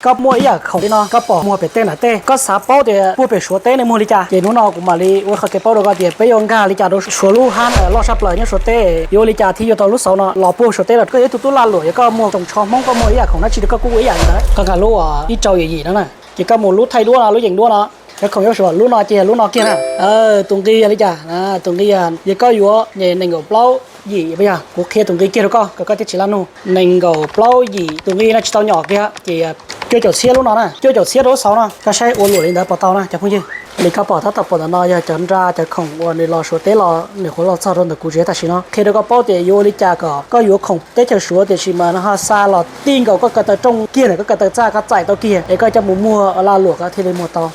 Koj muaj ib yam khoom li no, koj pom muag pem tej nram tej, koj xav paub tias puag pem Suav teb nws muag li cas, ces hnub no kuv mam li ua qhov kev paub rau koj tias peb yuav nkag li cas rau Suav lub hab loj sab plaws nyob Suav teb, yuav ua li cas thiaj yuav tau lub xauv no los puag Suav teb los. Koj yog ib tug tub lag luam, yog koj muag tsoos tsho Hmoob, koj muag ib yam khoom dab tsi rau koj kuj ua ib yam ntawd. Koj nkag lub ib rau yim yim no na, ces koj mus lub thaij duab no, lub yeem duab no, cov khoom yuav Suav lub no ces yog lub no kiag na. Tus nqi yog li cas? Tus nqi yog, yog koj yuav nees nkaum plaub yim, yog kuv qhia tus nqi kiag rau koj kom koj thiaj tsis laj nug. Nees nkaum plaub yim tus nqi no tsis tau nyom kiag, ces cuaj caum txhiab lub no na, cuaj caum txhiab rau lub xauv no. Koj saib ua luam li ntawd puas tau na cov phooj ywg? Li koj pom tab tom pom ntawm no yog cov nra cov khoom uas nws los Suav teb los nws qhuav los txog rau ntawm kuv tsev tam sim no. Qhia rau koj paub tias yuav ua li cas kom koj yuav khoom teb chaws Suav tiam sis mas nws ho xa los tij nkaus koj ko taw rooj kiag na, koj ko taw txaj koj txais tau kiag es koj coj mus muag ua lag luam koj thiaj li muag tau.